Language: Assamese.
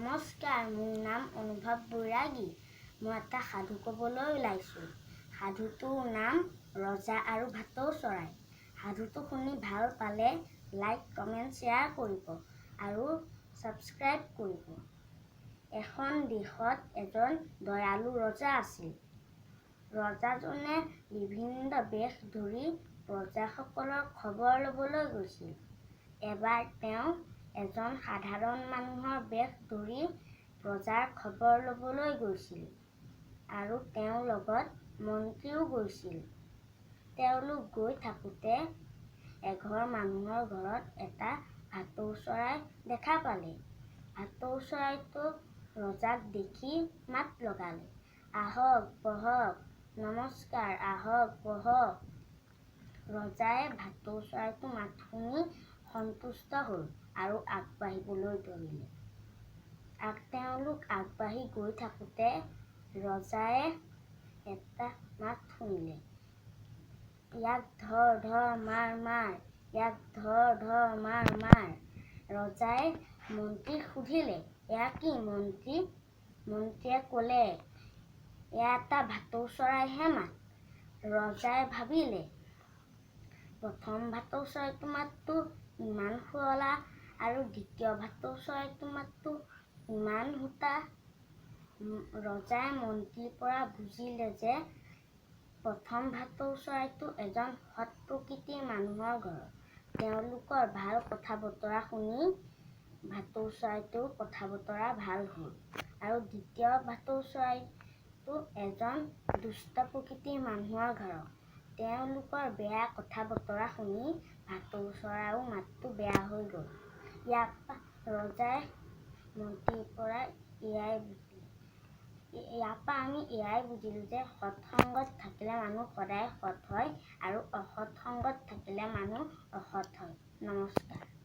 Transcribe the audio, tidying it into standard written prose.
নমস্কাৰ, মোৰ নাম অনুভৱ বৈৰাগী। মই এটা সাধু ক'বলৈ ওলাইছোঁ। সাধুটোৰ নাম ৰজা আৰু ভাটৌ চৰাই। সাধুটো শুনি ভাল পালে লাইক, কমেণ্ট, শ্বেয়াৰ কৰিব আৰু ছাবস্ক্ৰাইব কৰিব। এখন দেশত এজন দয়ালু ৰজা আছিল। ৰজাজনে বিভিন্ন বেশ ধৰি প্ৰজাসকলৰ খবৰ ল'বলৈ গৈছিল। এবাৰ তেওঁ এজন সাধাৰণ মানুহৰ বেশ ধৰি প্ৰজাৰ খবৰ ল'বলৈ গৈছিল আৰু তেওঁৰ লগত মন্ত্ৰীও গৈছিল। তেওঁলোক গৈ থাকোঁতে এঘৰ মানুহৰ ঘৰত এটা ভাটৌ চৰাই দেখা পালে। ভাটৌ চৰাইটো ৰজাক দেখি মাত লগালে, "আহক, বহক, নমস্কাৰ, আহক, বহক।" ৰজাই ভাটৌ চৰাইটোৰ মাত শুনি সন্তুষ্ট হ'ল আৰু আগবাঢ়িবলৈ ধৰিলে। তেওঁলোক আগবাঢ়ি গৈ থাকোঁতে ৰজাই এটা মাত শুনিলে, "ইয়াক ধৰ, ধৰ, মাৰ, মাৰ, ইয়াক ধৰ, ধৰ, মাৰ, মাৰ।" ৰজাই মন্ত্ৰীক সুধিলে, "এয়া কি মন্ত্ৰী?" মন্ত্ৰীয়ে ক'লে, "এয়া এটা ভাটৌ চৰাইৰহে মাত।" ৰজাই ভাবিলে, প্ৰথম ভাটৌ চৰাইটোৰ মাতটো ইমান শুৱলা আৰু দ্বিতীয় ভাটৌ চৰাইটোৰ মাতটো ইমান হুটা। ৰজাই মন্ত্ৰীৰ পৰা বুজিলে যে প্ৰথম ভাটৌ চৰাইটো এজন সৎ প্ৰকৃতিৰ মানুহৰ ঘৰৰ। তেওঁলোকৰ ভাল কথা বতৰা শুনি ভাটৌ চৰাইটোৰ কথা বতৰা ভাল হ'ল আৰু দ্বিতীয় ভাটৌ চৰাইটো এজন দুষ্ট প্ৰকৃতিৰ মানুহৰ ঘৰৰ। তেওঁলোকৰ বেয়া কথা বতৰা শুনি ভাটৌ চৰাইৰো মাতটো বেয়া হৈ গ'ল। ইয়াৰ ৰজাই মন্ত্ৰীৰ পৰা এয়াই বুজিলে। ইয়াৰ পৰা আমি এয়াই বুজিলোঁ যে সৎসংগত থাকিলে মানুহ সদায় সৎ হয় আৰু অসৎ সংগত থাকিলে মানুহ অসৎ হয়। নমস্কাৰ।